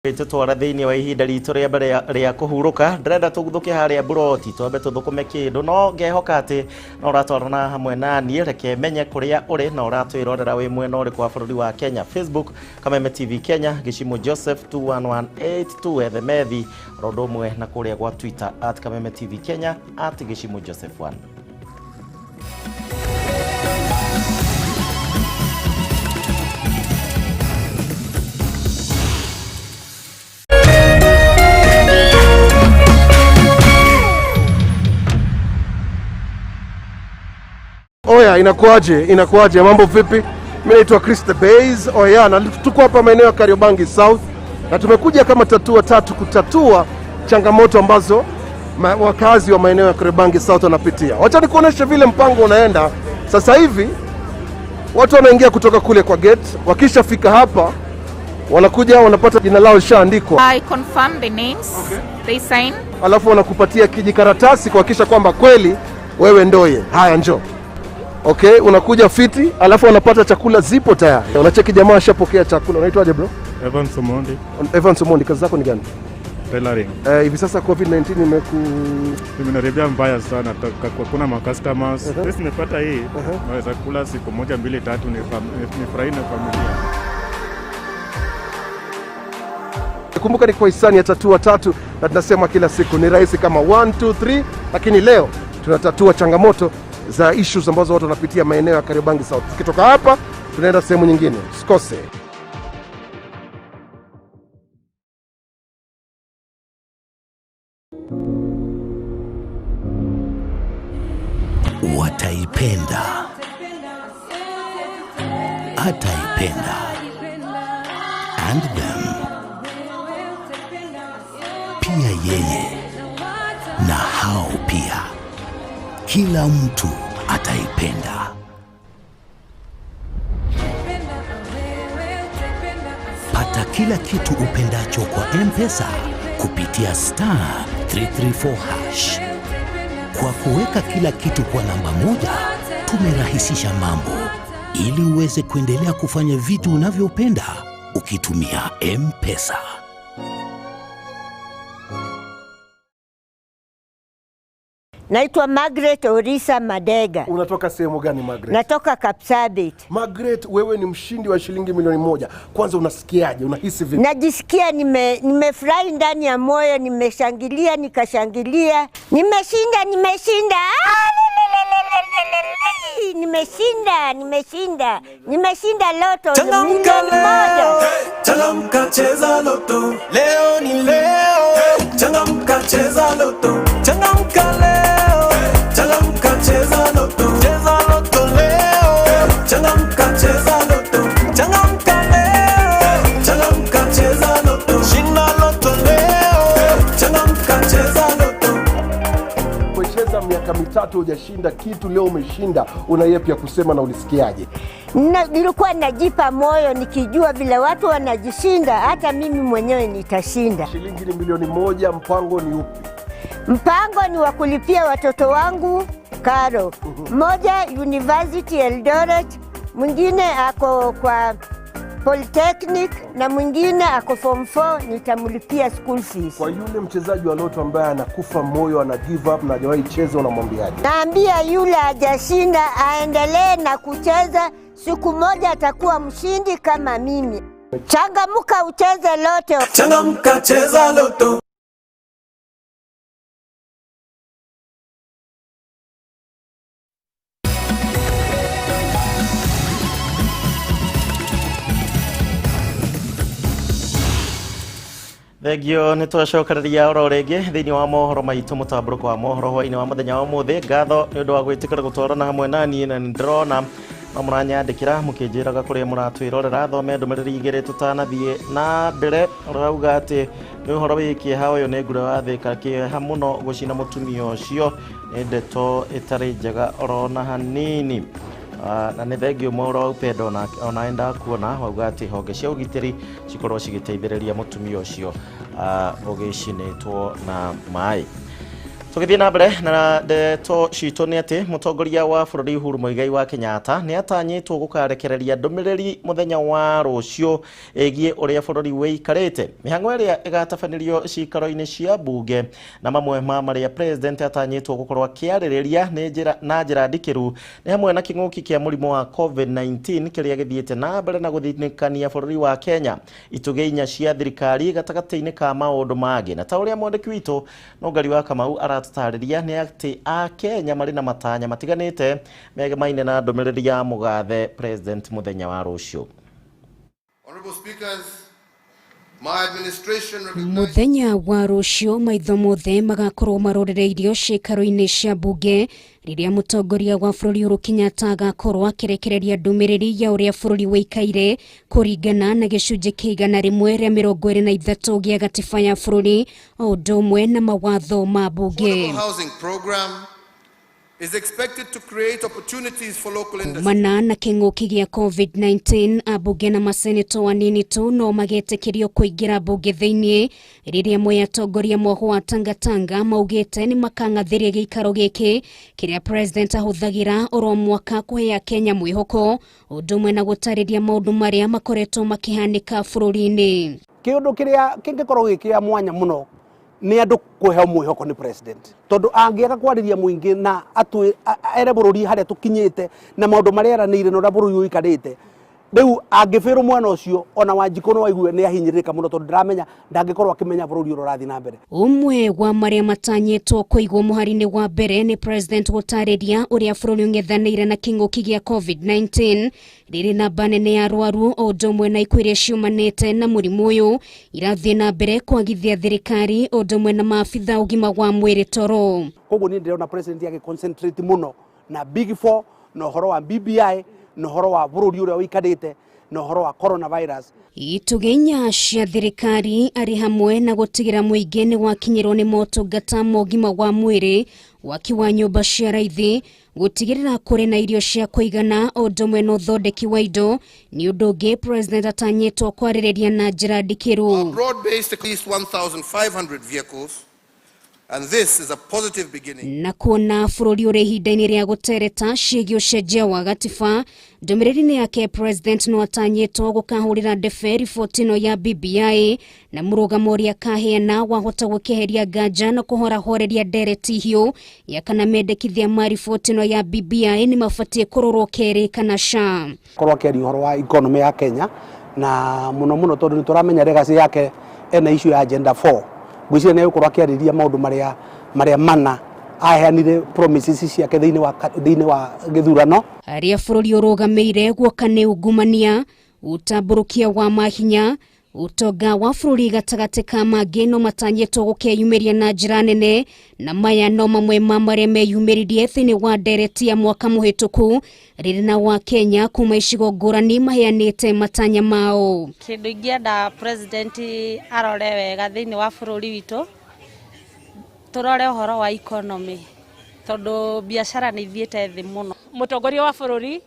Tũtwara thĩinĩ wa ihinda ritũ rĩa mbere rĩa kũhurũka. Ndĩrenda tũguthũke harĩa mburoti twambe tũthũkũme kĩndũ, no ngehoka atĩ no ũratwarana hamwe na niĩ. Reke menye kũrĩa ũrĩ na ũratwĩrorera wĩ mwena ũrĩkũ wa bũrũri wa Kenya. Facebook Kameme TV Kenya, Gĩcimu Joseph 21182 Ethemethi, oro ũndũ ũmwe na kũrĩa gwa Twitter at Kameme TV Kenya, at Gĩcimu Joseph 1. Oya, inakuaje? Inakuaje? Mambo vipi? Mimi naitwa Chris the Base. Oya, na tuko hapa maeneo ya Kariobangi South na tumekuja kama Tatua Tatu kutatua changamoto ambazo wakazi wa maeneo ya Kariobangi South wanapitia. Wacha nikuoneshe vile mpango unaenda. Sasa hivi watu wanaingia kutoka kule kwa gate, wakishafika hapa wanakuja wanapata jina lao lishaandikwa. I confirm the names. They sign. Alafu wanakupatia kijikaratasi kuhakikisha kwamba kweli wewe ndoye. Haya, njoo. Okay, unakuja fiti, alafu wanapata chakula zipo tayari. Unacheki jamaa ashapokea chakula. Unaitwaje bro? Evans Omondi. Evans Omondi, kazi zako ni gani? Tailoring. Hivi sasa COVID-19 imeku Imenaribia mbaya sana, kwa kuna ma customers. Sasa nimepata hii, naweza kula siku moja mbili tatu nifurahi na familia. Kumbuka ni kwa hisani ya Tatua Tatu, na tunasema kila siku ni rahisi kama 1 2 3, lakini leo tunatatua changamoto za issues ambazo watu wanapitia maeneo ya Kariobangi South. Tukitoka hapa tunaenda sehemu nyingine, usikose. Wataipenda, ataipenda, and them pia, yeye na hao pia, kila mtu ataipenda. Pata kila kitu upendacho kwa M-Pesa kupitia star 334 hash. Kwa kuweka kila kitu kwa namba moja, tumerahisisha mambo ili uweze kuendelea kufanya vitu unavyopenda ukitumia M-Pesa. Naitwa Margaret Orisa Madega. Unatoka sehemu gani, Margaret? Natoka Kapsabet. Margaret, wewe ni mshindi wa shilingi milioni 1. Kwanza unasikiaje? Unahisi vipi? Najisikia nimefurahi ndani ya moyo, nimeshangilia nikashangilia. Nimeshinda, nimeshinda. Ah, lelelelelelele. Nimeshinda, nimeshinda. Nimeshinda loto Changamka milioni 1. Leo, changamka, cheza loto, leo ni leo. Changamka, cheza loto, changamka leo, changamka, cheza loto, cheza loto leo, changamka, cheza loto, changamka leo, changamka, cheza loto, shinda loto leo, changamka, cheza loto. Umecheza miaka 3 hujashinda kitu, leo umeshinda. Una yepi ya kusema na ulisikiaje? Nilikuwa najipa moyo nikijua vile watu wanajishinda, hata mimi mwenyewe nitashinda. Shilingi ni milioni 1, mpango ni upi? Mpango ni wa kulipia watoto wangu karo. Mmoja University Eldoret, mwingine ako kwa Polytechnic na mwingine ako form 4, nitamlipia school fees. Kwa yule mchezaji wa loto ambaye anakufa moyo, ana give up na hajawahi cheza, unamwambiaje? Naambia yule hajashinda aendelee na kucheza, siku moja atakuwa mshindi kama mimi. Changamuka ucheze loto. Changamka, cheza loto. Thengio, nĩ twacokereria oro rĩngĩ thĩinĩ wa mohoro maitũ, mũtambũrũko wa mohoro hwainĩ wa mũthenya wa ũmũthĩ. Ngatho nĩ ũndũ wa gwĩtĩkĩra gũtwarana hamwe na niĩ, na nĩ ndĩrona no mũranyandĩkĩra mũkĩnjĩraga kũrĩa mũratwĩrorera. Thome ndũmĩrĩri igĩrĩ tũtanathiĩ na mbere. Ũrauga atĩ nĩ ũhoro wĩ kĩeha, ũyũ nĩ ngure wa Thĩka, kĩeha mũno gũcina mũtumia ũcio, nĩ ndeto ĩtarĩ njega oro na hanini. Na nĩ thengio Mwaũra wa Upendo, onawe ndakuona wauga atĩ honge cia ũgitĩri cikorwo cigĩteithĩrĩria mũtumia ũcio ũgĩcinĩtwo na maĩ. Tũgĩthiĩ na mbere na ndeto citũ nĩ atĩ mũtongoria wa bũrũri Uhuru Muigai wa Kenyatta nĩ atanyĩtwo gũkarekereria ndũmĩrĩri mũthenya wa rũciũ ĩgiĩ ũrĩa bũrũri wĩikarĩte. Mĩhang'o ĩrĩa ĩgatabanĩrio ciikaro-inĩ cia mbunge na mamwe ma marĩa president atanyĩtwo gũkorwo akĩarĩrĩria nĩ njĩra na njĩra ndikĩru nĩ hamwe na kĩng'ũki kĩa mũrimũ wa COVID-19 kĩrĩa gĩthiĩte na mbere na gũthinĩkania bũrũri wa Kenya, itugĩ inya cia thirikari gatagatĩ-inĩ ka maũndũ mangĩ. Na ta ũrĩa mwandĩki witũ Nũngari wa Kamau aratũtarĩria nĩ atĩ Akenya marĩ na matanya matiganĩte megemaine na ndũmĩrĩri ya mũgathe president mũthenya wa rũciũ. Honorable Speakers, my administration Mũthenya wa rũciũ maitho mothe magakorwo marorereirio ciikaro-inĩ cia mbunge rĩrĩa mũtongoria wa bũrũri Uhuru Kenyatta agakorwo akĩrekereria ndũmĩrĩri ya ũrĩa bũrũri wĩikaire kũringana na gĩcunjĩ kĩa 123 gĩa gatiba ya bũrũri o ũndũ ũmwe na mawatho ma mbunge. Housing program is expected to create opportunities for local industry. Kumana na kĩng'ũki gĩa COVID-19, ambunge na masenĩto anini tu no magetĩkĩrio kũingĩra mbunge thĩinĩ rĩrĩa amwe atongoria mwoho wa Tangatanga maugĩte nĩ makang'athĩria gĩikaro gĩkĩ kĩrĩa president ahũthagĩra oro mwaka kũhe Akenya mwĩhoko ũndũ ũmwe na gũtarĩria maũndũ marĩa makoretwo makĩhanĩka bũrũri-inĩ. Kĩũndũ kĩrĩa kĩngĩkorwo gĩ kĩa mwanya mũno nĩ andũ kũheo mwĩhoko nĩ president, tondũ angĩaga kwarĩria mũingĩ na ere bũrũri harĩa tũkinyĩte na maũndũ marĩa eranĩire na ũrĩa bũrũri ũikarĩte, rĩu angĩbĩrwo mwena ũcio ona Wanjikũ no aigue nĩ ahinyĩrĩrĩka mũno, tondũ ndaramenya ndangĩkorwo akĩmenya bũrũri ũrĩa ũrathiĩ na mbere. Ũmwe wa marĩa matanyĩtwo kũigwo mũhari-inĩ wa mbere nĩ president gũtarĩria ũrĩa bũrũri ũng'ethanĩire na kĩng'ũki gĩa COVID-19 rĩrĩ namba nene ya arwaru o ũndũ ũmwe na ikuũ iria ciumanĩte na mũrimũ ũyũ irathiĩ na mbere kwagithia thirikari o ũndũ ũmwe na maabitha ũgima wa mwĩrĩ toro. Koguo niĩ ndĩrona president agĩ concentrate mũno na Big Four na ũhoro wa BBI na ũhoro wa bũrũri ũrĩa ũikarĩte na ũhoro wa coronavirus. Itugĩ inya cia thirikari arĩ hamwe na gũtigĩra mũingĩ nĩ wakinyĩrwo nĩ motungata ma ũgima wa mwĩrĩ, waki wa nyũmba cia raithi, gũtigĩrĩra kũrĩ na irio cia kũigana o ũndũ ũmwe na ũthondeki wa indo nĩ ũndũ ũngĩ president atanyĩtwo kwarĩrĩria na njĩra ndikĩru. Broad-based at least 1,500 vehicles, and this is a positive beginning. Na kuona bũrũri ũrĩ ihinda-inĩ rĩa gũtereta ciĩgiĩ ũcenjia wa gatiba, ndũmĩrĩri-inĩ yake president no atanyĩtwo gũkahũrĩra ndebe riboti ĩno ya BBI na mũrũgamo ũrĩa akaheana wahota gũkĩeheria nganja na kũhorahoreria ndereti hiũ ya kana mendekithia ma riboti ĩno ya BBI nĩ mabatiĩ kũrorwo kerĩ kana ca. Korwo akĩaria ũhoro wa economy ya Kenya na mũno mũno tondũ nĩ tũramenya legacy yake ena issue ya agenda 4, ngwĩciria nĩ egũkorwo akĩarĩria maũndũ marĩa mana aheanire promises ciake thĩinĩ wa gĩthurano. Harĩa bũrũri ũrũgamĩire guoka nĩ ungumania, ũtambũrũkia wa mahinya, ũtonga wa bũrũri gatagatĩ ka mangĩ no matanyĩtwo gũkeyumĩria na njĩra nene, na maya no mamwe ma marĩa meyumĩririe thĩinĩ wa ndereti ya mwaka mũhĩtũku rĩrĩ na wa Kenya kuma icigo ngũrani maheanĩte matanya mao. Kĩndũ ingĩenda president arore wega thĩinĩ wa bũrũri witũ, tũrore ũhoro wa economy tondũ biacara nĩ ithiĩte thĩ mũno. Mũtongoria wa bũrũri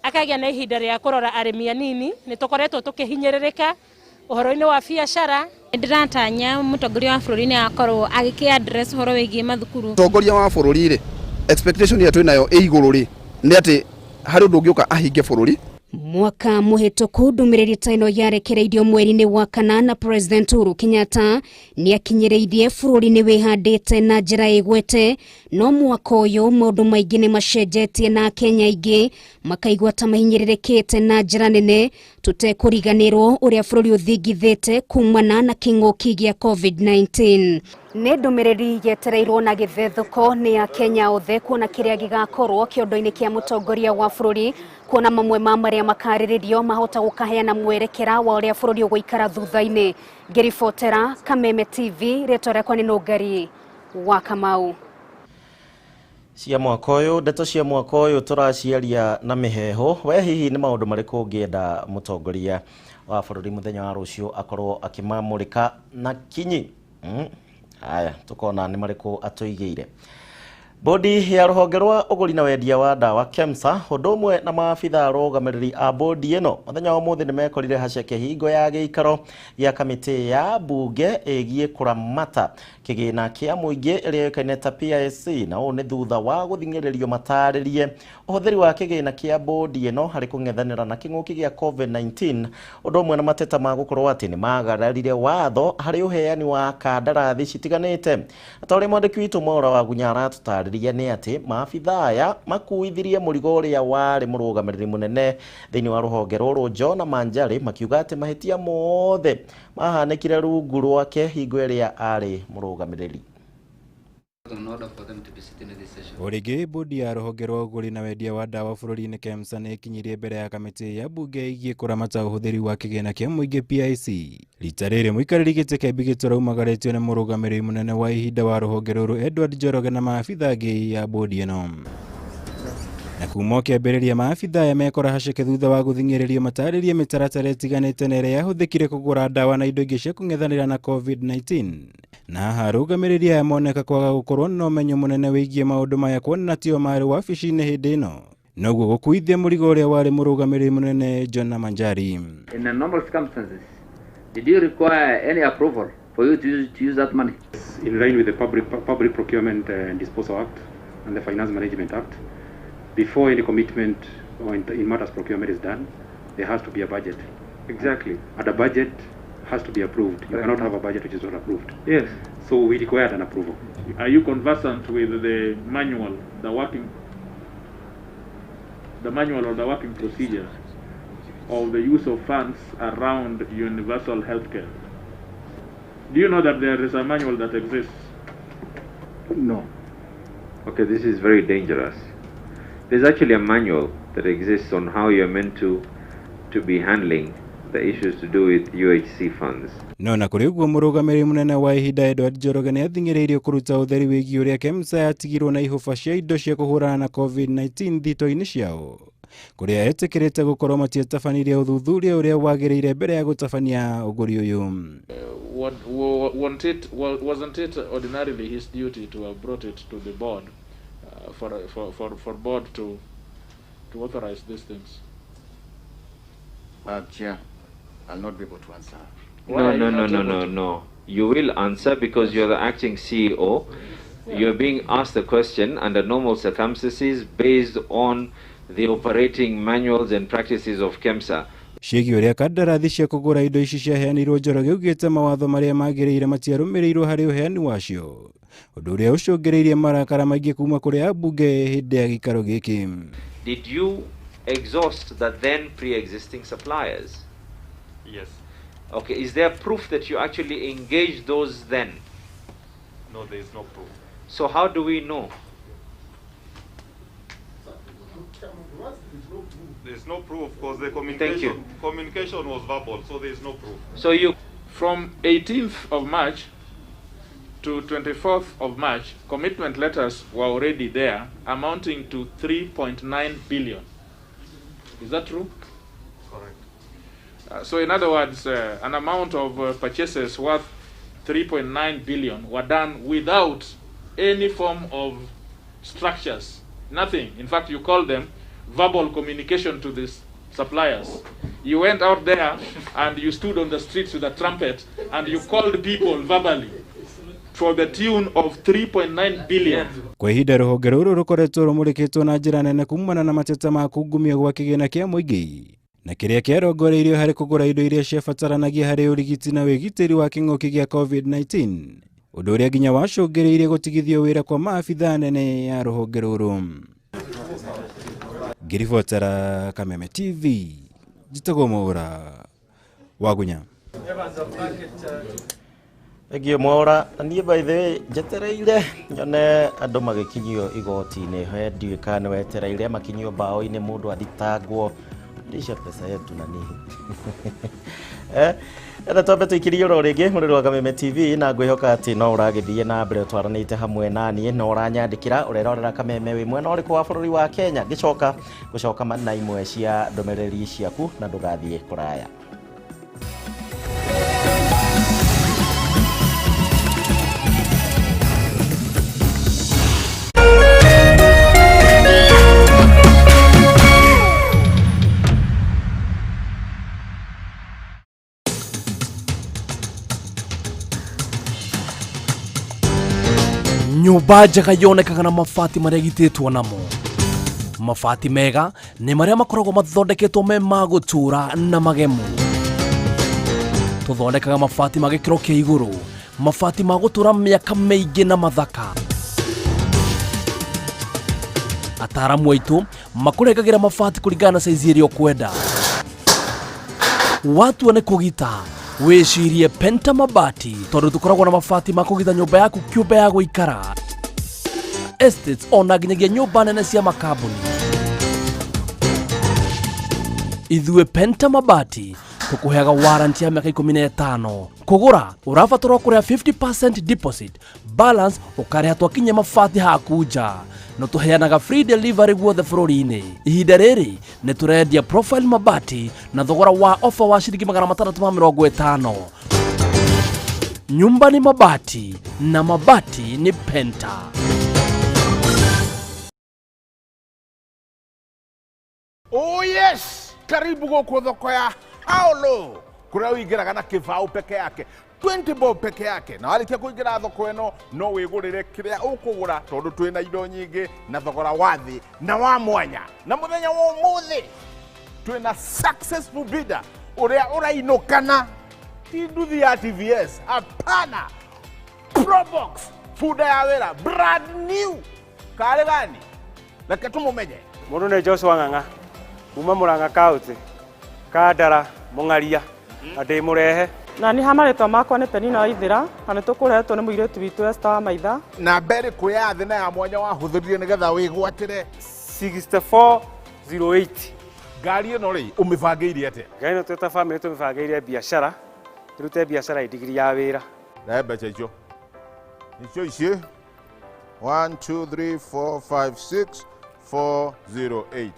akagĩa na ihinda rĩa kũrora arĩmi anini, nĩ tũkoretwo tũkĩhinyĩrĩrĩka ũhoro-inĩ wa biacara. Ndĩratanya mũtongoria wa bũrũri nĩ akorwo agĩkĩ address ũhoro wĩgiĩ mathukuru. Mũtongoria wa bũrũri rĩ, expectation ĩrĩa twĩnayo ĩ igũrũ rĩ, nĩ atĩ harĩ ũndũ ũngĩũka ahinge bũrũri. Mwaka mũhĩtũku ndũmĩrĩri ta ĩno yarekereirio mweri-inĩ wa kanana, President Uhuru Kenyatta nĩ akinyĩrĩirie bũrũri nĩ wĩhandĩte na njĩra ĩgwete, no mwaka ũyũ maũndũ maingĩ nĩ macenjetie na Akenya aingĩ makaigua ta mahinyĩrĩrĩkĩte na njĩra nene, tũtekũriganĩrwo ũrĩa bũrũri ũthingithĩte kumana na kĩng'ũki gĩa COVID-19. Nĩ ndũmĩrĩri yetereirwo na gĩthethũko nĩ Akenya othe kuona kĩrĩa gĩgakorwo kĩondo-inĩ kĩa mũtongoria wa bũrũri, kuona mamwe ma marĩa makarĩrĩrio mahota gũkaheana mwerekera wa ũrĩa bũrũri ũgũikara thutha-inĩ. Ngĩribotera Kameme TV, rĩtwa rĩakwa nĩ Nũngari wa Kamau. Cia mwaka ũyũ, ndeto cia mwaka ũyũ tũraciaria na mĩheho. We hihi nĩ maũndũ marĩkũ ũngĩenda mũtongoria wa bũrũri mũthenya wa rũciũ akorwo akĩmamũrĩka na kinyi? Aya, tukona nĩ marĩkũ atũigĩire. Bodi ya rũhonge rwa ũgũri na wendia wa ndawa KEMSA ũndũ ũmwe na maabitha arũgamĩrĩri a bodi ĩno mũthenya wa ũmũthĩ nĩmekorire haceke hingo ya gĩikaro gĩa kamĩtĩ ya mbunge ĩgiĩ kũramata kĩgĩna kĩa mũingĩ ĩrĩa yũĩkaine ta PISC, na ũũ nĩ thutha wa gũthing'ĩrĩrio matarĩrie ũhũthĩri wa kĩgĩna kĩa bodi ĩno harĩ kũng'ethanĩra na kĩng'ũki gĩa COVID-19, ũndũ ũmwe na mateta ma gũkorwo atĩ nĩmagararire watho harĩ ũheani wa kandarathi citiganĩte. Ta ũrĩa mwandĩki witũ Mwaura wa Gunya aratũtarĩria nĩ atĩ maabitha aya makuithirie mũrigo ũrĩa warĩ mũrũgamĩrĩri mũnene thĩinĩ wa rũhonge rũrũ John Manjari, makiuga atĩ mahĩtia mothe mahanĩkire rungu rwake hingo ĩrĩa arĩ mũrũgamĩrĩri. O rĩngĩ bodi ya rũhonge rwa ũgũri na wendia wa ndawa bũrũri-inĩ KEMSA nĩ ĩkinyirie mbere ya kamĩtĩ ya mbunge ĩgiĩ kũramata ũhũthĩri wa kĩgĩna kĩa mũingĩ PIC. Rita rĩrĩ mũikarĩri gĩtĩ Kembi Gĩtura ũmagarĩtio nĩ mũrũgamĩrĩri mũnene wa ihinda wa rũhonge rũrũ Edward Njoroge na maabitha angĩ ya bodi ĩno. Na kuma kĩambĩrĩria maabitha aya mekora haceke thutha wa gũthing'ĩrĩrio matarĩrie mĩtaratara ĩtiganĩte na ĩrĩa yahũthĩkire kũgũra ndawa na indo ingĩ cia kũng'ethanĩra na COVID-19. Na haha arũgamĩrĩri aya moneka kwaga gũkorwo na ũmenyo mũnene wĩgiĩ maũndũ maya kuona tio marĩ wabici-inĩ hĩndĩ ĩno, noguo gũkuithia mũrigo ũrĩa warĩ mũrũgamĩrĩri mũnene John Manjari. In a normal circumstances, did you require any approval for you to use that money? In line with the Public Procurement and Disposal Act and the Finance Management Act, before any commitment or in matters procurement is done, there has to be a budget. Exactly. And a budget has to be approved. You cannot have a budget which is not approved. Yes. So we required an approval. Are you conversant with the manual, the manual or the working procedure of the use of funds around universal healthcare? Do you know that there is a manual that exists? No. Okay, this is very dangerous. There's actually a manual that exists on how you're meant to be handling the issues to do with UHC funds. No na kũrĩ ũguo mũrũgamĩrĩri mũnene wa ihinda Edward Njoroge nĩ athing'ĩrĩirio kũruta ũtheri wĩgiĩ ũrĩa KEMSA yatigirwo na ihũba cia indo cia kũhũrana na COVID-19 thito-inĩ ciao, kũrĩa etĩkĩrĩte gũkorwo matiatabanirie ũthuthuria ũrĩa wagĩrĩire mbere ya gũtabania ũgũri ũyũ. Wasn't it ordinarily his duty to have brought it to the board for board to authorize these things? Chair, I'll not be able to answer. No. You will answer because you're the acting CEO. Yeah. You're being asked the question under normal circumstances based on the operating manuals and practices of KEMSA. Ciĩgiĩ ũrĩa kandarathi cia kũgũra indo ici ciaheanirwo Njoroge augĩte mawatho marĩa magĩrĩire matiarũmĩrĩirwo harĩ ũheani wacio, ũndũ ũrĩa ũcũngĩrĩirie marakara maingĩ kuma kũrĩ ambunge hĩndĩ ya gĩikaro gĩkĩ. Did you exhaust the then pre-existing suppliers? Yes. Okay, is there proof that you actually engaged those then? No, there is no proof. So how do we know? There is no proof because the communication was verbal, so there is no proof. So you, from 18th of March to 24th of March, commitment letters were already there, amounting to 3.9 billion. Is that true? Correct. So in other words, an amount of purchases worth 3.9 billion were done without any form of structures, nothing. In fact, you call them verbal communication to these suppliers. You went out there and you stood on the streets with a trumpet and you called people verbally for the tune of 3.9 billion. Kwa ihinda rũhonge rũrũ rũkoretwo rũmũrĩkĩtwo na njĩra nene kumana na mateta ma kungumio gwa kĩgĩna kĩa mũingĩ na kĩrĩa kĩarongoreirio harĩ kũgũra indo iria ciabataranagia harĩ ũrigiti na wĩgitĩri wa kĩng'ũki gĩa COVID-19, ũndũ ũrĩa nginya wacũngĩrĩirie gũtigithio wĩra kwa maabitha nene ya rũhonge rũrũ. Ngĩribotera Kameme TV, njĩtagwo Mwaura Wagunya. Thengio Mwaura. Na niĩ by the way njetereire nyone andũ magĩkinyio igoti-inĩ, he ndiũĩ kana nĩwetereire makinyio mbaũ-inĩ mũndũ athitangwo ndisha pesa yetu na nini. Etha twambe tũikĩrie oro rĩngĩ mũrĩrĩ wa Kameme TV, na ngwĩhoka atĩ no ũragĩthiĩ na mbere ũtwaranĩte hamwe na niĩ, no ũranyandĩkĩra ũrerorera Kameme wĩ mwena ũrĩkũ wa bũrũri wa Kenya. Ngĩcoka gũcoka na imwe cia ndũmĩrĩri ciaku na ndũgathiĩ kũraya. Nyũmba njega yonekaga na mabati marĩa ĩgitĩtwo namo. Mabati mega nĩ marĩa makoragwo mathondeketwo me ma gũtũũra na magemu. Tũthondekaga mabati ma gĩkĩro kĩa igũrũ, mabati ma gũtũũra mĩaka mĩingĩ na mathaka. Ataaramu aitũ makũrengagĩra mabati kũringana na saizi ĩrĩa ũkwenda. Watua nĩ kũgita, wĩcirie Penta Mabati, tondũ tũkoragwo na mabati ma kũgita nyũmba yaku kĩũmbe ya gũikara, estates ona nginyagia nyũmba nene cia makambuni. Ithuĩ Penta Mabati tũkũheaga warranty ya mĩaka 15. Kũgũra ũrabatarwo kũrĩha 50% deposit, balance ũkarĩha twakinyia mabati haku nja. No tũheanaga free delivery guothe bũrũri-inĩ. Ihinda rĩrĩ nĩ tũrendia profile mabati na thogora wa ofa wa ciringi 650. Nyumba ni mabati na mabati ni Penta. Oh yes, karibu gũkũ thoko ya Haolo kũrĩa ũingĩraga na kĩbaũ peke yake, 20 bob peke yake, na warĩkia kũingĩra thoko ĩno no wĩgũrĩre kĩrĩa ũkũgũra, tondũ twĩna indo nyingĩ na thogora wa thĩ na wa mwanya. Na mũthenya wa ũmũthĩ twĩna successful bidder ũrĩa ũrainũkana ti nduthi ya TVS, hapana, Probox, bunda ya wĩra brand new. Karĩ gani? Reke tũmũmenye. Mũndũ nĩ Joshua Ng'ang'a kuma Murang'a County, Kandara, Mũng'aria, na ndĩ mũrehe. Na niĩ ha marĩtwa makwa nĩ Penina Waithĩra, na nĩ tũkũrehetwo nĩ mũirĩtu witũ Esther wa Maitha. Namba ĩrĩkũ ya thĩ na ya mwanya wahũthĩrire nĩgetha wĩgwatĩre? 6408. Ngari ĩno rĩ, ũmĩbangĩire atĩa? Ngari ĩno twĩ ta bamĩrĩ tũmĩbangĩire biacara, tũrute biacara indigiri ya wĩra. Rehe mbeca icio. Icio ici 1 2 3 4 5 6 4 0 8.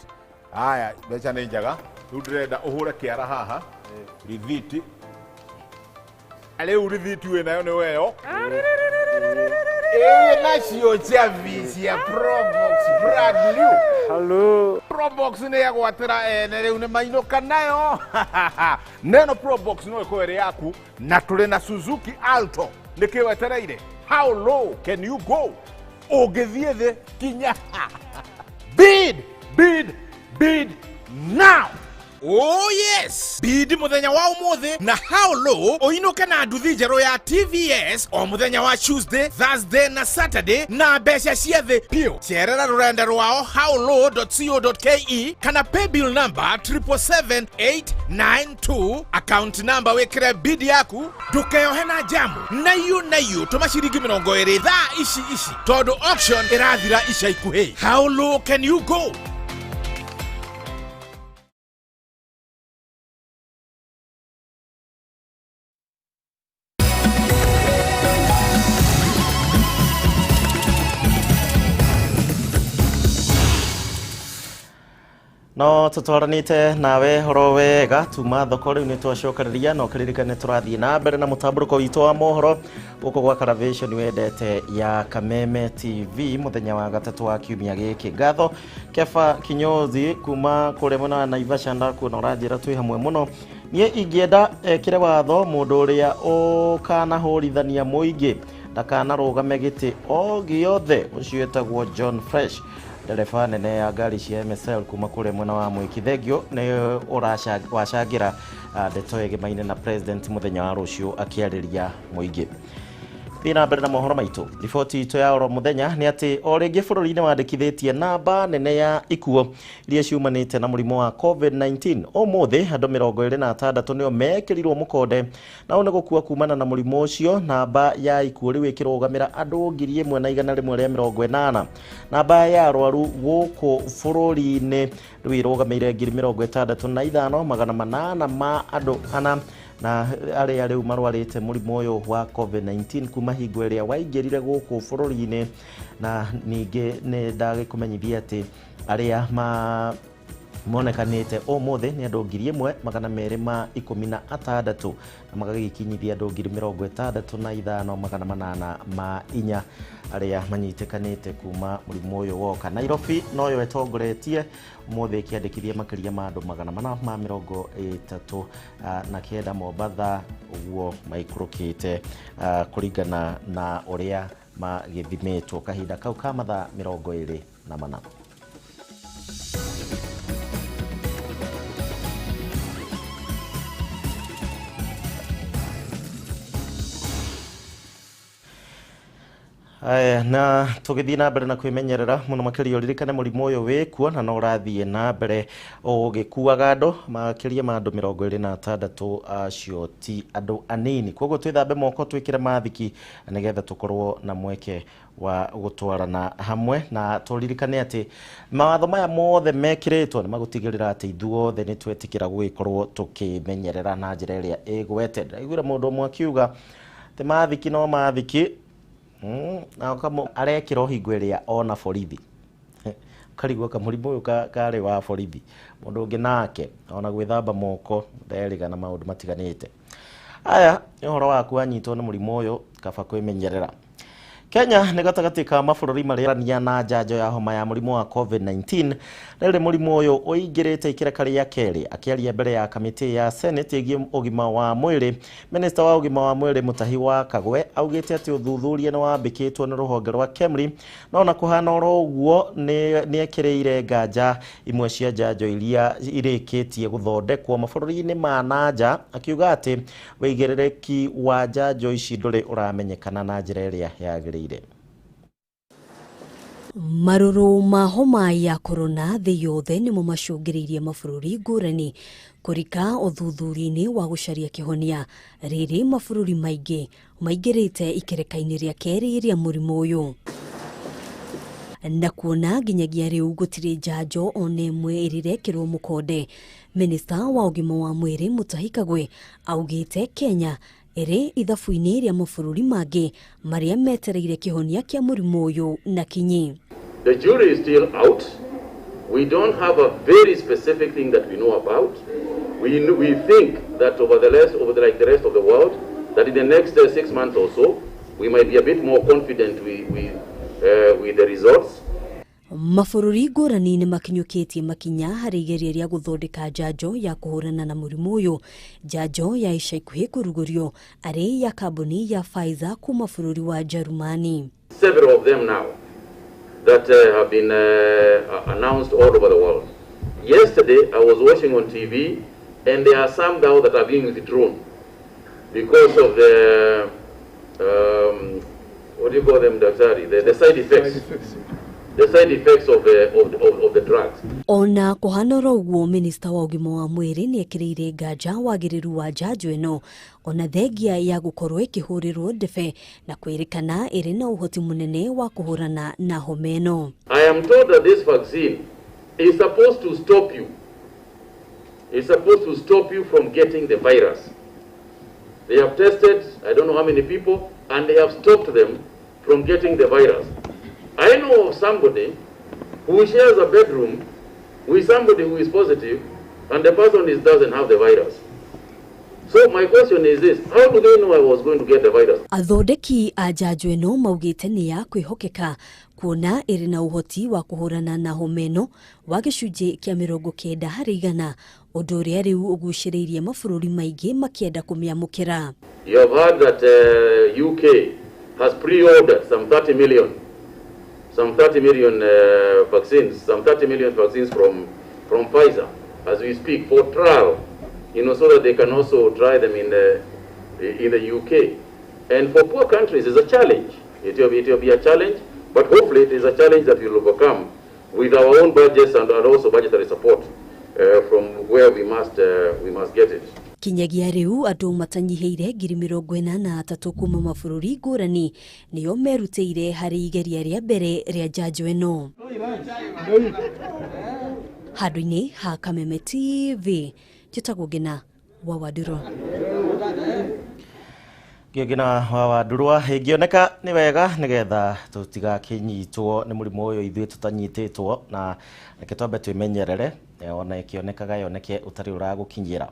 Haya, mbeca nĩ njega. Rĩu ndĩrenda ũhũre kĩara haha rithiti. Rĩu rithiti wĩ nayo nĩ weyo ĩĩ, nacio njabi cia Probox brand new. Hello. Probox nĩ yagwatĩra ene, rĩu nĩ mainũka nayo. Neno Probox no ĩkorwo ĩrĩ yaku, na tũrĩ na Suzuki Alto. Nĩkĩ wetereire? How low can you go? Ũngĩthiĩ thĩ kinya ha? Bid, bid, bid now. Oh yes! Bid mũthenya wa ũmũthĩ na how low ũinũke na nduthi njerũ ya TVS o mũthenya wa Tuesday, Thursday na Saturday na mbeca cia thĩ piũ. Cerera rũrenda rwao howlow.co.ke kana paybill number 777892, account number wĩkĩre bid yaku. Ndũkeyohe na jamu naiũ naiũ, tũma ciringi 20 thaa ici ici, tondũ auction ĩrathira ica ikuhĩ. How low can you go? No tũtwaranĩte nawe horo wega tuma thoko. Rĩu nĩ twacokereria, no kĩririkane tũrathiĩ na mbere na mũtambũrũko witũ wa mohoro gũkũ gwa Caravation wendete ya Kameme TV mũthenya wa gatatũ wa kiumia gĩkĩ. Ngatho Kefa Kinyozi kuma kũrĩa mwena wa Naivasha, ndakuona ũranjĩra twĩ hamwe mũno. Niĩ ingĩenda ekĩre watho, mũndũ ũrĩa ũkanahũrithania mũingĩ ndakanarũgame gĩtĩ o gĩothe. Ũcio ĩtagwo John Fresh, ndereba nene ya ngari cia MSL kuma kũrĩa mwena wa Mwĩki. Thengio nĩ wacangĩra ndeto ĩgemaine na president mũthenya wa rũciũ akĩarĩria mũingĩ. Thiĩ na mbere na mohoro maitũ. Riboti itũ ya oro mũthenya nĩ atĩ o rĩngĩ bũrũri-inĩ wandĩkithĩtie namba nene ya ikuũ iria ciumanĩte na mũrimũ wa COVID-19. Ũmũthĩ andũ 26 nĩo mekĩrirwo mũkonde nao nĩ gũkua kumana na mũrimũ ũcio. Namba ya ikuũ rĩu ĩkĩrũgamĩra andũ 1180. Namba ya arwaru gũkũ bũrũri-inĩ rĩu ĩrũgamĩire 65,800 ma andũ ana na arĩa rĩu marwarĩte mũrimũ ũyũ wa COVID-19 kuma hingo ĩrĩa waingĩrire gũkũ bũrũri-inĩ. Na ningĩ nĩ ndagĩkũmenyithia atĩ arĩa ma monekanĩte ũmũthĩ nĩ andũ 1216, na magagĩkinyithia andũ 65,804 arĩa manyitĩkanĩte kuma mũrimũ ũyũ woka. Nairobi noyo ĩtongoretie ũmũthĩ ĩkĩandĩkithia makĩria ma andũ 439, Mombatha ũguo maikũrũkĩte kũringana na ũrĩa magĩthimĩtwo kahinda kau ka mathaa 24. Aya, na tũgĩthiĩ na mbere na kwĩmenyerera mũno makĩria ũririkane mũrimũ ũyũ wĩkuo na no ũrathiĩ na mbere ũgĩkuaga andũ makĩria ma andũ 26 acio ti andũ anini. Koguo twĩthambe moko, twĩkĩre mathiki nĩgetha tũkorwo na mweke wa gũtwarana hamwe, na tũririkane atĩ mawatho maya mothe mekĩrĩtwo nĩ magũtigĩrĩra atĩ ithuothe nĩ twetĩkĩra gũgĩkorwo tũkĩmenyerera na njĩra ĩrĩa ĩgwete. Ndaiguire mũndũ ũmwe akiuga atĩ mathiki no mathiki, na arekĩra hingo ĩrĩa ona borithi karigwo kamũrimũ ũyũ karĩ wa borithi. Mũndũ ũngĩ nake ona gwĩthamba moko nderĩga na maũndũ matiganĩte. Aya nĩ ũhoro waku wanyitwo nĩ mũrimũ ũyũ, kaba kwĩmenyerera. Kenya nĩ gatagatĩ ka mabũrũri marĩa na njanjo ya homa ya mũrimũ wa COVID-19. Rĩrĩ mũrimũ ũyũ ũingĩrĩte ikereka rĩa kerĩ. Akĩaria mbere ya kamĩtĩ ya Senate ĩgiĩ ũgima wa mwĩrĩ, Minista wa ũgima wa mwĩrĩ Mutahi wa Kagwe augĩte atĩ ũthuthuria nĩ wambĩkĩtwo nĩ rũhonge rwa KEMRI, no na kũhana oro ũguo nĩ ekĩrĩire nganja imwe cia njanjo iria irĩkĩtie gũthondekwo mabũrũri-inĩ ma na nja, akiuga atĩ wĩigĩrĩrĩki wa njanjo ici ndũrĩ ũramenyekana na njĩra ĩrĩa yagĩrĩire. Marũrũ ma homa ya korona thĩ yothe nĩmo macũngĩrĩirie mabũrũri ngũrani kũrika ũthuthuria-inĩ wa gũcaria kĩhonia. Rĩrĩ mabũrũri maingĩ maingĩrĩte ikereka-inĩ rĩa kerĩ rĩa mũrimũ ũyũ, na kuona nginyagia rĩu gũtirĩ njanjo ona ĩmwe ĩrĩrekĩrwo mũkonde. Minista wa ũgima wa mwĩrĩ Mutahi Kagwe augĩte Kenya ĩrĩ ithabu-inĩ rĩa mabũrũri mangĩ marĩa metereire kĩhonia kĩa mũrimũ ũyũ na kinyi. The jury is still out. We don't have a very specific thing that we know about. We think that over the rest of the world, that in the next 6 months or so, we might be a bit more confident with the results. Mabũrũri ngũrani nĩ makinyũkĩtie makinya harĩ igeria rĩa gũthondeka njanjo ya kũhũrana na mũrimũ ũyũ. Njanjo ya ica ikuhĩ kũrugũrio arĩ ya kambuni ya Pfizer kuma bũrũri wa Jerumani. Several of them now that have been announced all over the world. Yesterday I was watching on TV and there are some now that are being withdrawn because of the what do you call them, Daktari? The side effects. The side effects of the drugs. Ona kuhana oro ũguo, minista wa ũgima wa mwĩrĩ nĩ ekĩrĩire nganja wagĩrĩru wa njanjo ĩno ona thengia ya gũkorwo ĩkĩhũrĩrwo ndebe na kwĩrĩkana ĩrĩ na ũhoti mũnene wa kũhũrana na homa ĩno. I am told that this vaccine is supposed to stop you. It's supposed to stop you from getting the virus. They have tested, I don't know how many people, and they have stopped them from getting the virus. I know of somebody who shares a bedroom with somebody who is positive, and the person doesn't have the virus. So my question is this, how do they know I was going to get the virus? Athondeki a njanjo ĩno maugĩte nĩ ya kwĩhokeka kuona ĩrĩ na ũhoti wa kũhũrana na homa ĩno wa gĩcunjĩ kĩa 90 harĩ igana, ũndũ ũrĩa rĩu ũgucĩrĩirie mabũrũri maingĩ makĩenda kũmĩamũkĩra. You have heard that UK has pre-ordered some 30 million. Some 30 million vaccines, some 30 million vaccines from Pfizer, as we speak, for trial, you know, so that they can also try them in the UK. And for poor countries, it's a challenge. It will be a challenge, but hopefully it is a challenge that we will overcome with our own budgets and also budgetary support from where we must get it. Kinyagia riu andu matanyihĩire 43,000 kuma mabũrũri ngũrani nĩo merutĩire harĩ igeria rĩa mbere rĩa njanjo ĩno. Handũ-inĩ ha Kameme TV, njĩtagwo Ngina wa Wandũrũ. Ngina wa Wandũrũ, ĩngĩoneka nĩ wega nĩgetha tũtigakĩnyitwo nĩ mũrimũ ũyũ ithuĩ tũtanyitĩtwo, na reke twambe twĩmenyerere ona ĩkĩonekaga yoneke ũtarĩ ũragũkinyĩra.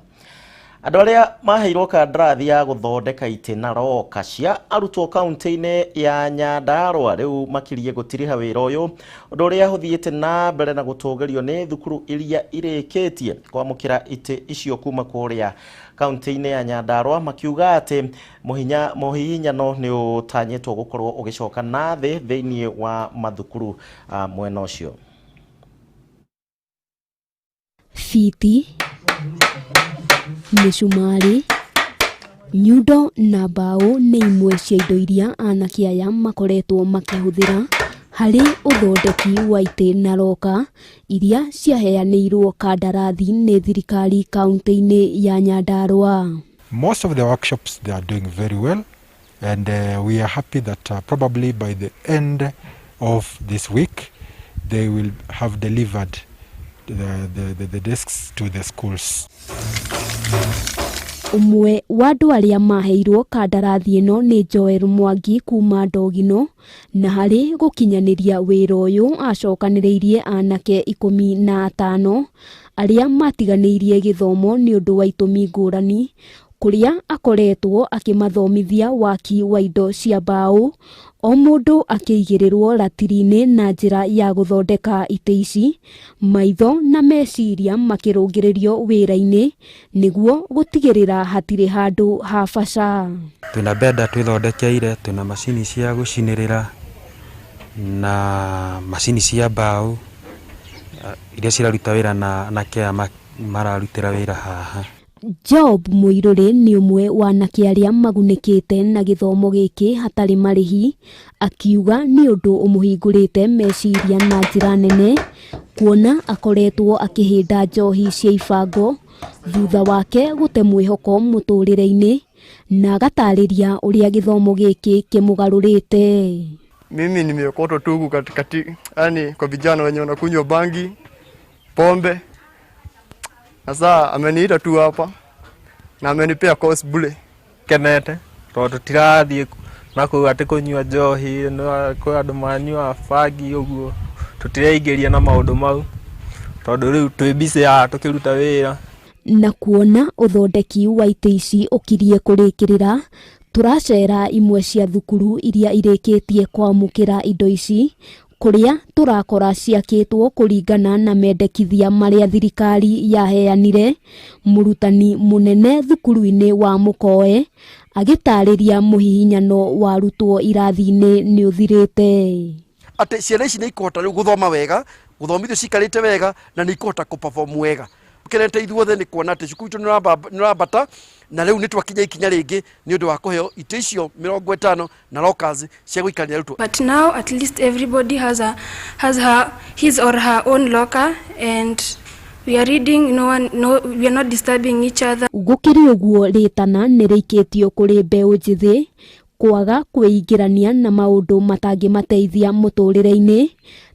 Andũ arĩa maheirwo kandarathi ya gũthondeka itĩ na roka cia arutwo kaunti-inĩ ya Nyandarua rĩu makiriĩ gũtiriha wĩra ũyũ, ũndũ ũrĩa ũthiĩte na mbere na gũtũgĩrio nĩ thukuru iria irĩkĩtie kwamũkĩra itĩ icio kuma kũrĩa kaunti-inĩ ya Nyandarua, makiuga atĩ mũhihinyano nĩ ũtanyĩtwo gũkorwo ũgĩcoka na thĩ thĩinĩ wa mathukuru mwena ũcio. Fiti, mĩcumarĩ, nyundo na mbaũ nĩ imwe cia indo iria anake aya makoretwo makĩhũthĩra harĩ ũthondeki wa itĩ na roka iria ciaheanĩirwo kandarathi nĩ thirikari kaunti-inĩ ya Nyandarua. Most of the workshops, they are doing very well, and we are happy that probably by the end of this week they will have delivered the desks to the schools. Ũmwe wa andũ arĩa maheirwo kandarathi ĩno nĩ Joel Mwangi kuma Ndogino, na harĩ gũkinyanĩria wĩra ũyũ acokanĩrĩirie anake 15 arĩa matiganĩirie gĩthomo nĩ ũndũ wa itũmi ngũrani, kũrĩa akoretwo akĩmathomithia waki wa indo cia mbaũ, o mũndũ akĩigĩrĩrwo ratiri-inĩ na njĩra ya gũthondeka itĩ ici, maitho na meciria makĩrũngĩrĩrio wĩra-inĩ nĩguo gũtigĩrĩra hatirĩ handũ ha baca. Twĩna benda twĩthondekeire, twĩna macini cia gũcinĩrĩra na macini cia mbaũ iria ciraruta wĩra na anake aya mararutĩra wĩra haha. Job Mũirũrĩ nĩ ũmwe wa anake arĩa magunĩkĩte na gĩthomo gĩkĩ hatarĩ marĩhi, akiuga nĩ ũndũ ũmũhingũrĩte meciria na njĩra nene, kuona akoretwo akĩhĩnda njohi cia ibango thutha wake gũte mwĩhoko mũtũrĩre-inĩ, na agatarĩria ũrĩa gĩthomo gĩkĩ kĩmũgarũrĩte. Mimi nimeokotwa tu huku katikati, yani kwa vijana wenye wanakunywa bangi, pombe. Sasa ameniita tu hapa na amenipea course bure. Kenete tondu tirathie na kuu ati kunyua njohi, kwĩ andũ manyua bangi ũguo, tũtireingĩria na maũndũ mau tondu rĩu twĩ busy haha tũkĩruta wĩra. Na kuona ũthondeki wa itĩ ici ũkirie kũrĩkĩrĩra, tũracera imwe cia thukuru iria irĩkĩtie kwamũkĩra indo ici, kũrĩa tũrakora ciakĩtwo kũringana na mendekithia marĩa thirikari yaheanire. Mũrutani mũnene thukuru-inĩ wa Mũkoe agĩtarĩria mũhihinyano wa arutwo irathi-inĩ nĩ ũthirĩte. Atĩ ciana ici nĩ ikũhota rĩu gũthoma wega, gũthomithio cikarĩte wega, na nĩ ikũhota kũ-perform wega. Tũkenete ithuothe nĩ kuona atĩ cukuru itũ nĩ ũrambata, na rĩu nĩ twakinya ikinya rĩngĩ nĩ ũndũ wa kũheo itĩ icio 50 na lockers cia gũikarĩra arutwo. But now at least everybody has her his or her own locker, and we are reading, no one, no, we are not disturbing each other. Gũkĩrĩ ũguo, rĩtana nĩ rĩikĩtio kũrĩ mbeũ njĩthĩ kwaga kwĩingĩrania na maũndũ matangĩmateithia mũtũrĩre-inĩ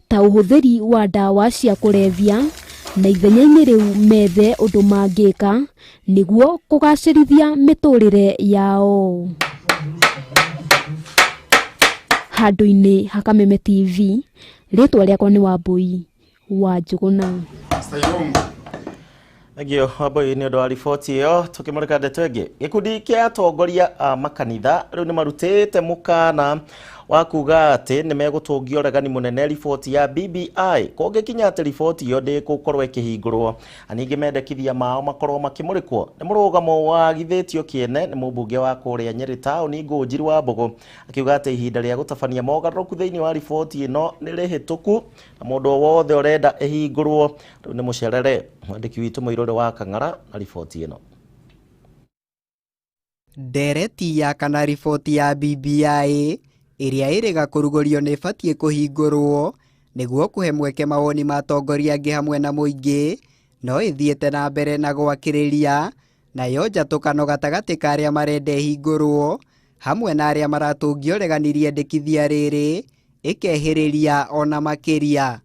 ta ũhũthĩri wa ndawa cia kũrebia, na ithenya-inĩ rĩu methe ũndũ mangĩka nĩguo kũgacĩrithia mĩtũrĩre yao. Handũ-inĩ ha Kameme TV, rĩtwa rĩakwa nĩ Wambui wa Njũgũna. Thengio Wambui nĩ ũndũ wa riboti ĩyo. Tũkĩmũrĩka ndeto ĩngĩ, gĩkundi kĩa atongoria a makanitha rĩu nĩ marutĩte mũkana wa kuga atĩ nĩ megũtũngia ũregani mũnene riboti ya BBI kũngĩkinya atĩ riboti ĩyo ndĩgũkorwo ĩkĩhingũrwo, na ningĩ mendekithia mao makorwo makĩmũrĩkwo. Nĩ mũrũgamo wagithĩtio kĩene nĩ mũmbunge wa kũrĩa Nyeri taũni Ngũnjiri wa Mbũgũ, akiuga atĩ ihinda rĩa gũtabania mogarũrũku thĩinĩ wa riboti ĩno nĩ rĩhĩtũku na mũndũ o wothe ũrenda ĩhingũrwo rĩu nĩ mũcerere. Mwandĩki witũ Mũirũrĩ wa Kang'ara na riboti ĩno. Ndereti ya kana riboti ya BBI ĩrĩa ĩrĩga kũrugũrio nĩ ĩbatiĩ kũhingũrwo nĩguo kũhe mweke mawoni ma atongoria angĩ hamwe na mũingĩ, no ĩthiĩte na mbere na gwakĩrĩria nayo njatũkano gatagatĩ ka arĩa marenda ĩhingũrwo hamwe na arĩa maratũngia ũregani rĩendekithia rĩrĩ ĩkehĩrĩria ona makĩria.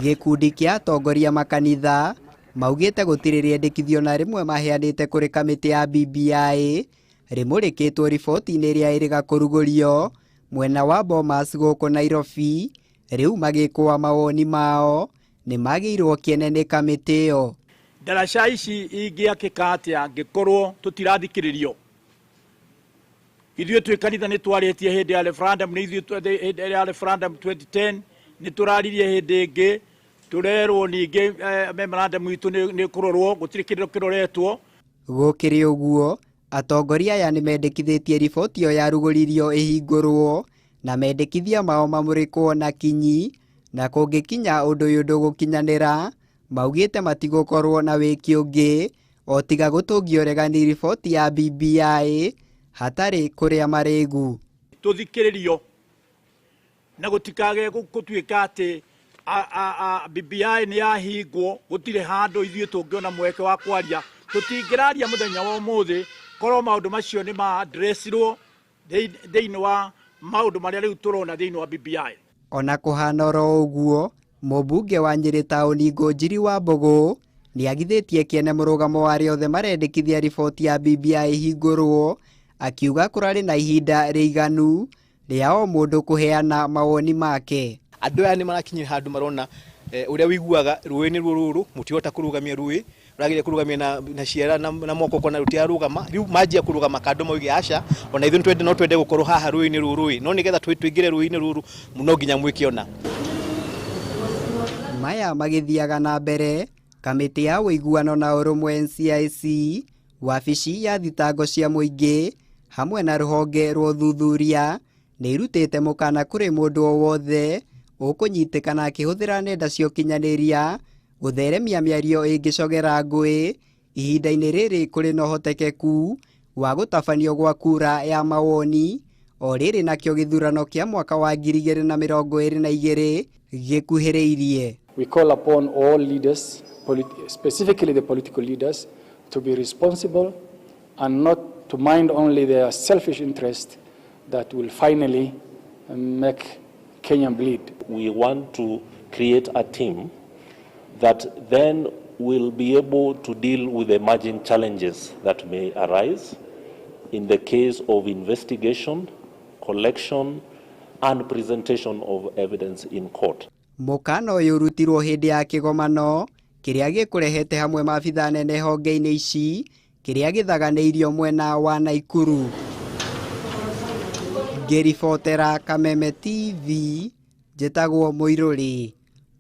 Gĩkundi kĩa atongoria makanitha maugĩte gũtirĩ rĩendekithio na rĩmwe maheanĩte kũrĩ kamĩtĩ ya BBI rĩmũrĩkĩtwo riboti-inĩ ĩrĩa ĩrĩga kũrugũrio mwena wa Bomas gũkũ Nairobi. Rĩu magĩkũa mawoni mao nĩ magĩirwo kĩene nĩ kamĩtĩ ĩyo. Ndaraca ici ingĩakĩka atĩa angĩkorwo tũtirathikĩrĩrio? Ithuĩ twĩ kanitha nĩ twarĩtie hĩndĩ ya referendum, nĩ ithuĩ hĩndĩ ya referendum 2010 nĩ tũraririe hĩndĩ ĩngĩ, tũrerwo ningĩ memorandum itũ nĩ kũrorwo, gũtirĩ kĩndũ kĩroretwo. Gũkĩrĩ ũguo, atongoria aya nĩ mendekithĩtie riboti ĩyo yarugũririo ĩhingũrwo na mendekithia mao mamũrĩkwo na kinyi, na kũngĩkinya ũndũ ũyũ ndũgũkinyanĩra, maugĩte matigũkorwo na wĩki ũngĩ o tiga gũtũngia ũregani riboti ya BBI hatarĩ kũrĩa marĩgu. Tũthikĩrĩrio na gũtikage gũtuĩka atĩ BBI nĩ yahingwo, gũtirĩ handũ ithuĩ tũngĩona mweke wa kwaria. Tũtingĩraria mũthenya wa ũmũthĩ korwo maũndũ macio nĩ ma-addressirwo thĩinĩ wa maũndũ marĩa rĩu tũrona thĩinĩ wa BBI. Ona kũhana oro ũguo, mũmbunge wa Nyĩrĩ taũni Ngũnjiri wa Mbũgũ nĩagithĩtie kĩene mũrũgamo wa arĩa othe marendekithia riboti ya BBI ĩhingũrwo, akiuga kũrarĩ na ihinda rĩiganu rĩa o mũndũ kũheana mawoni make. Andũ aya nĩ marakinyire handũ marona ũrĩa wĩiguaga rũĩ nĩ ruo rũrũ, mũtihota kũrũgamia rũĩ, ũrageria kũrũgamia na ciara na moko kona rũtirarũgama. Rĩu manjia kũrũgama kando mauge aca, ona ithuĩ no twende gũkorwo haha rũĩ-inĩ rũrũ, no nĩgetha tũingĩre rũĩ-inĩ rũrũ no nginya mwĩke ona. Maya magĩthiaga na mbere, kamĩtĩ ya ũiguano na ũrũmwe NCIC, wabici ya thitango cia mũingĩ hamwe na rũhonge rwa ũthuthuria nĩ irutĩte mũkana kũrĩ mũndũ o wothe ũkũnyitĩkana akĩhũthĩra nenda cia ũkinyanĩria gũtheremia mĩario ĩngĩcogera ngũĩ ihinda-inĩ rĩrĩ kũrĩ na ũhotekeku wa gũtabanio gwa kura ya mawoni o rĩrĩ nakĩo gĩthurano kĩa mwaka wa 2022 gĩkuhĩrĩirie. We call upon all leaders, specifically the political leaders, to be responsible and not to mind only their selfish interest that will finally make Kenya bleed. We want to create a team that then will be able to deal with emerging challenges that may arise in the case of investigation, collection, and presentation of evidence in court. Mũkana ũyũ ũrutirwo hĩndĩ ya kĩgomano kĩrĩa gĩkũrehete hamwe maabithaa nene honge-inĩ ici kĩrĩa gĩthaganĩirio mwena wa Naikuru. Ngĩribotera Kameme TV, njĩtagwo Mũirũrĩ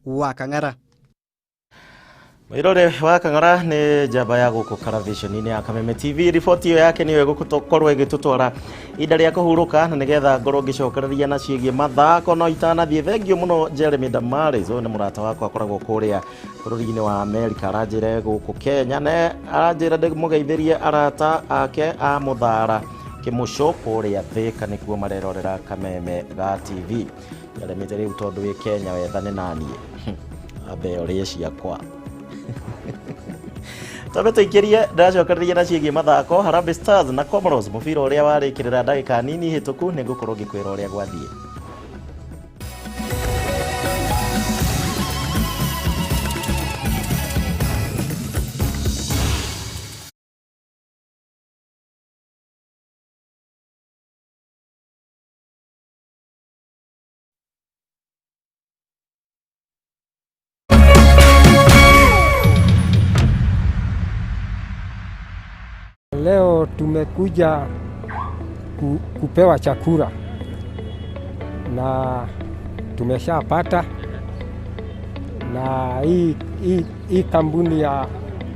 wa Kang'ara. Mũirũrĩ wa Kang'ara nĩ njamba ya gũkũ karavishoni-inĩ ya Kameme TV. Riboti ĩyo yake nĩyo ĩgũkorwo ĩgĩtũtwara ihinda rĩa kũhurũka, na nĩgetha ngorwo ngĩcokereria na ciĩgiĩ mathako. No itanathiĩ, thengio mũno Jeremy Damaris, ũyũ nĩ mũrata wakwa akoragwo kũrĩa bũrũri-inĩ wa Amerika, aranjĩre gũkũ Kenya, na aranjĩra ndĩmũgeithĩrie arata ake a Mũthara Kĩmũcũ kũrĩa Thĩka, nĩkuo marerorera Kameme ga TV. Jeremy, rĩu tondũ wĩ Kenya wethane naniĩ ambe ũrĩe ciakwa. Twambe tũikĩrie, ndĩracokereria na ciĩgiĩ mathako. Harambee Stars na Comoros, mũbira ũrĩa warĩkĩrĩra ndagĩka nini hĩtũku, nĩngũkorwo ngĩkwĩra ũrĩa gwathiĩ. Leo tumekuja kupewa chakula na tumeshapata, na hii kampuni ya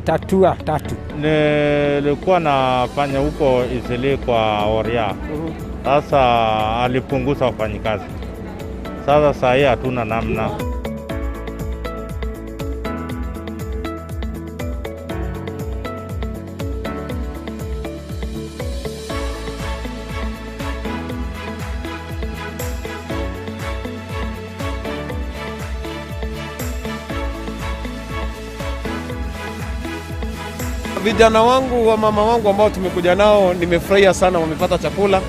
Tatua Tatu. Nilikuwa nafanya huko Isili kwa Oria. Sasa alipunguza wafanyikazi. Sasa saa hii hatuna namna. Vijana wangu wa mama wangu ambao tumekuja nao, nimefurahia sana wamepata chakula,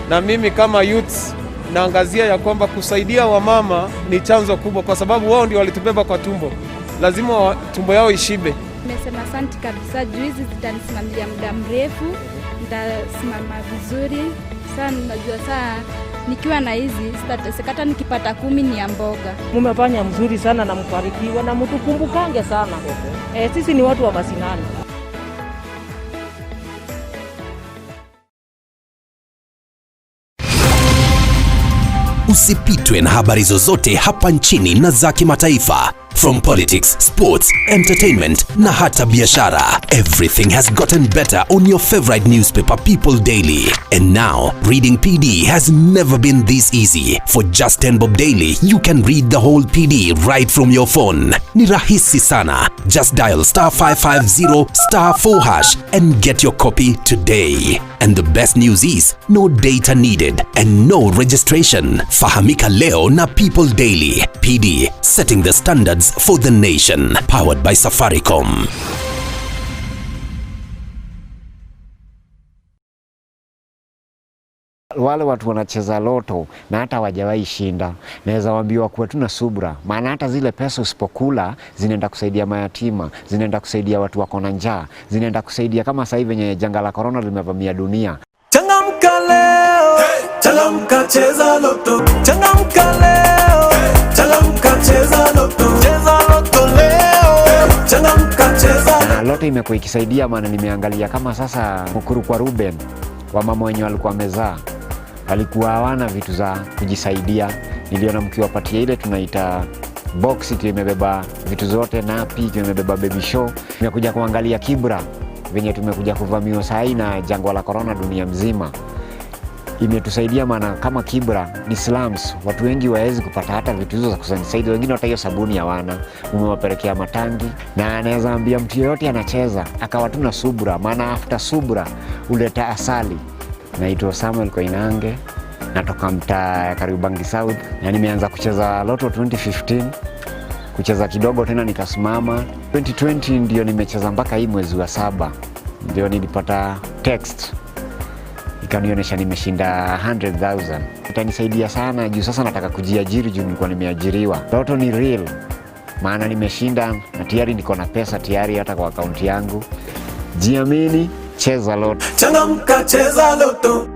na mimi kama youths naangazia ya kwamba kusaidia wamama ni chanzo kubwa, kwa sababu wao ndio walitubeba kwa tumbo, lazima tumbo yao ishibe. Nimesema asante kabisa, juu hizi zitanisimamia muda mrefu, nitasimama vizuri sana. Najua saa nikiwa na hizi sitateseka, hata nikipata 10 ni ya mboga. Mumefanya mzuri sana na mbarikiwe na mtukumbukange sana. Sisi ni watu wa mashinani. Usipitwe na habari zozote hapa nchini na za kimataifa. From politics, sports, entertainment na hata biashara. Everything has gotten better on your favorite newspaper, People Daily. And now, reading PD has never been this easy. For just 10 bob daily, you can read the whole PD right from your phone. Ni rahisi sana. Just dial star 550 star 4 hash and get your copy today. And the best news is, no data needed and no registration. Fahamika leo na People Daily. PD, setting the standards for the nation. Powered by Safaricom. Wale watu wanacheza loto na hata hawajawahi shinda, naweza waambiwa kuwa tuna subra, maana hata zile pesa usipokula zinaenda kusaidia mayatima, zinaenda kusaidia watu wako na njaa, zinaenda kusaidia kama sasa hivi venye janga la corona limevamia dunia. Changamka leo, hey! Changamka cheza loto, changamka leo, hey! Changamka cheza loto, cheza loto leo, hey! Changamka cheza. Na loto imekuwa ikisaidia, maana nimeangalia kama sasa Mukuru kwa Ruben, wamama wenye walikuwa wamezaa walikuwa hawana vitu za kujisaidia. Niliona mkiwapatia ile tunaita box ikiwa imebeba vitu zote, napi ikiwa imebeba baby show. Nimekuja kuangalia Kibra venye tumekuja kuvamiwa saa hii na jangwa la corona dunia mzima, imetusaidia maana kama Kibra ni slums, watu wengi waezi kupata hata vitu hizo za kusaidia, wengine hata hiyo sabuni hawana, umewapelekea matangi. Na anaweza ambia mtu yeyote anacheza akawa tu na subra, maana after subra huleta asali. Naitwa Samuel Koinange, natoka mtaa ya Kariobangi South, na nimeanza kucheza Lotto 2015, kucheza kidogo tena nikasimama. 2020 ndio nimecheza mpaka hii mwezi wa 7, ndio nilipata text ikanionyesha nimeshinda 100,000. Itanisaidia sana juu sasa nataka kujiajiri juu nilikuwa nimeajiriwa. Lotto ni real, maana nimeshinda na tayari niko na pesa tayari hata kwa akaunti yangu. Jiamini, cheza Lotto. Changamka cheza Lotto.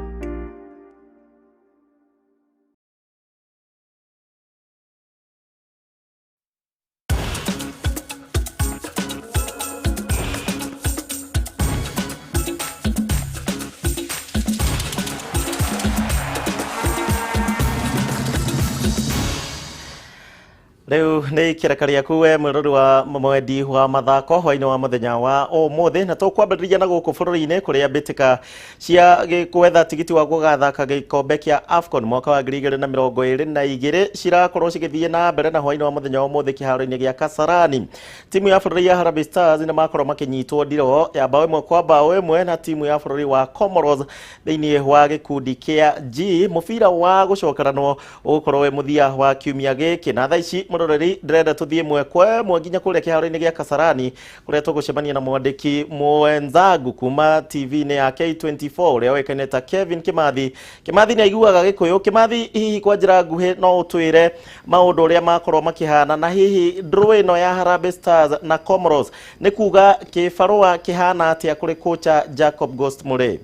Rĩu nĩ ikĩreka rĩaku we mwĩrori wa mwendi wa mathako hwainĩ wa mũthenya wa ũmũthĩ, na tũkwambĩrĩria na gũkũ bũrũri-inĩ kũrĩa mbĩtĩka cia gwetha tigiti wa gũgathaka gĩkombe kĩa AFCON mwaka wa 2022 cirakorwo cigĩthiĩ na mbere na hwainĩ wa mũthenya wa ũmũthĩ kĩharo-inĩ gĩa Kasarani. Timu ya bũrũri ya Harambee Stars nĩ makorwo makĩnyitwo ndiro ya bao 1-1 na timu ya bũrũri wa Comoros thĩinĩ wa gĩkundi kĩa G. Mũbira wa gũcokeranwo ũgũkorwo wĩ mũthia wa kiumia gĩkĩ, na thaa ici mũroreri ndĩrenda tũthiĩ ĩmwe kwa ĩmwe nginya kũrĩa kĩharo-inĩ gĩa Kasarani kũrĩa tũgũcemania na mwandĩki mwenzangu kuma TV-inĩ ya K24 ũrĩa ũĩkaine ta Kevin Kimathi. Kimathi nĩ aiguaga Gĩkũyũ. Kimathi, hihi kwa njĩra nguhĩ no ũtwĩre maũndũ ũrĩa makorwo makĩhana, na hihi draw ĩno ya Harambee Stars na Comoros nĩ kuga kĩbarũa kĩhana atĩa kũrĩ kocha Jacob Ghost Mulee?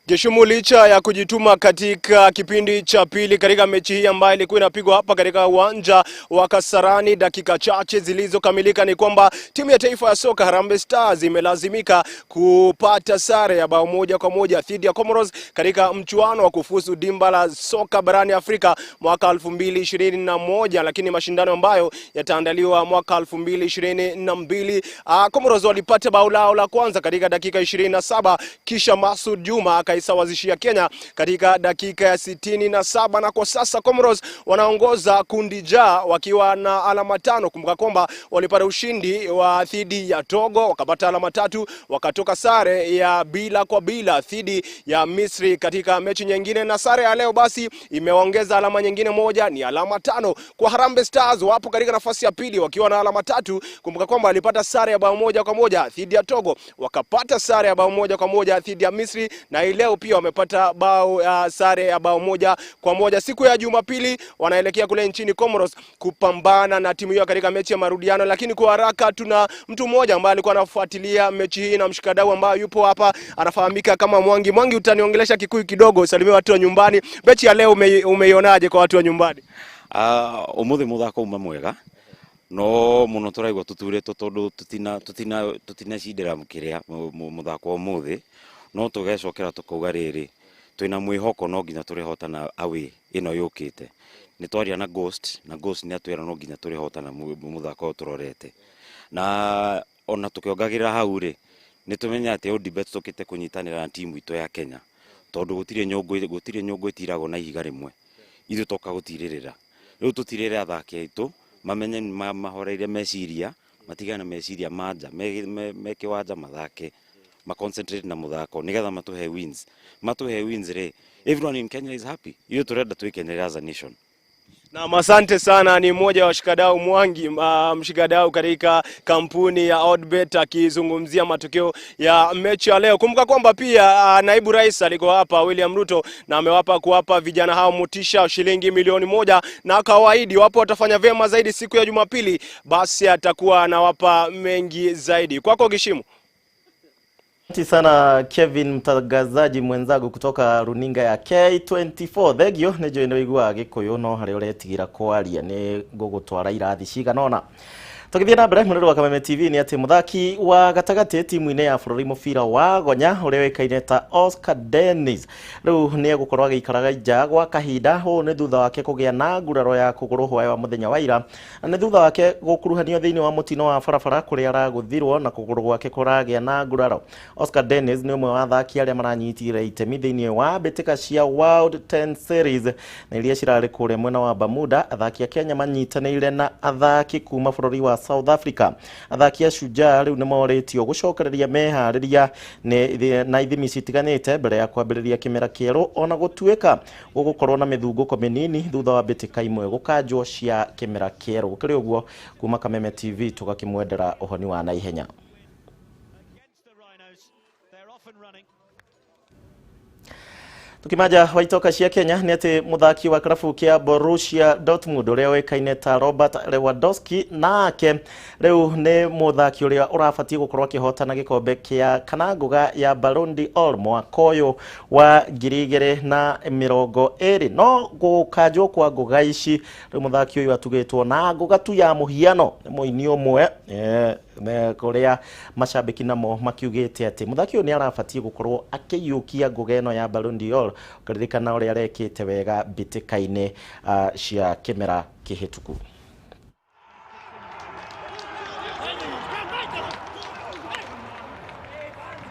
Jeshumu, licha ya kujituma katika kipindi cha pili katika mechi hii ambayo ilikuwa inapigwa hapa katika uwanja wa Kasarani, dakika chache zilizokamilika ni kwamba timu ya taifa ya soka Harambee Stars imelazimika kupata sare ya bao 1-1 dhidi ya Comoros katika mchuano wa kufuzu dimba la soka barani Afrika mwaka 2021, lakini mashindano ambayo yataandaliwa mwaka 2022. Comoros walipata bao lao la kwanza katika dakika 27, kisha Masud Juma akaisawazishia Kenya katika dakika ya 67, na kwa sasa Comoros wanaongoza kundi ja wakiwa na alama 5. Kumbuka kwamba walipata ushindi wa dhidi ya Togo wakapata alama 3, wakatoka sare ya 2-2 dhidi ya Misri katika mechi nyingine, na sare ya leo basi imeongeza alama nyingine 1, ni alama 5 kwa Harambee Stars. Wapo katika nafasi ya pili wakiwa na alama 3. Kumbuka kwamba walipata sare ya bao 1-1 dhidi ya Togo, wakapata sare ya bao 1-1 dhidi ya Misri, na leo pia wamepata bao sare ya bao 1-1. Siku ya Jumapili wanaelekea kule nchini Comoros kupambana na timu hiyo katika mechi ya marudiano. Lakini kwa haraka tuna mtu mmoja ambaye alikuwa anafuatilia mechi hii na mshikadau ambaye yupo hapa anafahamika kama Mwangi. Mwangi, utaniongelesha Kikuyu kidogo, usalimie watu wa nyumbani. Mechi ya leo umeionaje kwa watu wa nyumbani? Umuthi muthako uma mwega. No muno turaigua tuturetwo tondu tutina cindira kiria muthako umuthi, no tugecokera tukauga riri twina mwihoko no nginya turihotana away ino yukite. Ni twaria na Ghost, na Ghost ni atwira no nginya turihotana muthako turorete. Na ona tukiongagira hau ri ni tumenya ati Odibet tukite kunyitanira na timu itu ya Kenya, tondu gutire nyungu itiragwo na ihiga rimwe, ithuĩ toka gũtirĩrĩra. Rĩu tũtirĩre athaki aitũ mamenye mahoreire meciria, matigane na meciria ma nja, me kĩwanja mathake, ma concentrate na mũthako nĩgetha matuhe wins. Matuhe wins rĩ, everyone in Kenya is happy. Ithuĩ tũrenda twĩkenere as a nation. Na asante sana. Ni mmoja wa washikadau Mwangi, mshikadau katika kampuni ya Odibet akizungumzia matokeo ya mechi ya leo. Kumbuka kwamba pia naibu rais alikuwa hapa William Ruto na amewapa kuwapa vijana hao motisha shilingi 1,000,000, na kawaidi wapo watafanya vyema zaidi siku ya Jumapili, basi atakuwa anawapa mengi zaidi. Kwako Gishimu. Asante sana Kevin, mtangazaji mwenzangu kutoka runinga ya K24. Thengio nĩ njũĩ nĩ ũiguaga Gĩkũyũ no harĩa ũretigira kwaria nĩ ngũgũtwara irathi cigana ũna. Tũgĩthiĩ na mbere mũrĩrĩ wa Kameme TV nĩ atĩ mũthaki wa gatagatĩ timu-inĩ ya bũrũri mũbira wa Gonya ũrĩa ũĩkaine ta Oscar Dennis rĩu nĩ egũkorwo agĩikaraga nja gwa kahinda. Ũũ nĩ thutha wake kũgĩa na nguraro ya kũgũrũ hwaĩ wa mũthenya wa ira, na nĩ thutha wake gũkuruhanio thĩinĩ wa mũtino wa barabara kũrĩa aragũthirwo na kũgũrũ gwake kũragĩa na nguraro. Oscar Dennis nĩ ũmwe wa athaki arĩa maranyitire itemi thĩinĩ wa mbĩtĩka cia World 10 Series na iria cirarĩ kũrĩa mwena wa Bermuda. Athaki a Kenya manyitanĩire na athaki kuma bũrũri wa South Africa. Athaki a Shujaa rĩu nĩ morĩtio gũcokereria meharĩria na ithimi citiganĩte mbere ya kwambĩrĩria kĩmera kĩerũ, ona gũtuĩka gũgũkorwo na mĩthungũko mĩnini thutha wa mbĩtĩka imwe gũkanjwo cia kĩmera kĩerũ. Gũkĩrĩ ũguo, kuma Kameme TV tũgakĩmwendera ũhoni wa naihenya. Tukimaja wa itoka cia Kenya ni ati muthaki wa kirabu kia Borussia Dortmund uria uikaine ta Robert Lewandowski nake riu ni muthaki uria urabatie gukorwo akihotana gikombe kia kana nguga ya Ballon d'Or mwaka uyu wa 2020. No gukanjwo kwa nguga ici riu muthaki uyu atugitwo na nguga tu ya muhiano muini umwe kuria mashabiki namo makiugite ati muthaki uyu ni arabatie gukorwo akiyukia nguga ino ya Ballon d'Or ukiririkana uria arekite wega mbĩtĩka-inĩ cia kĩmera kĩhĩtũku.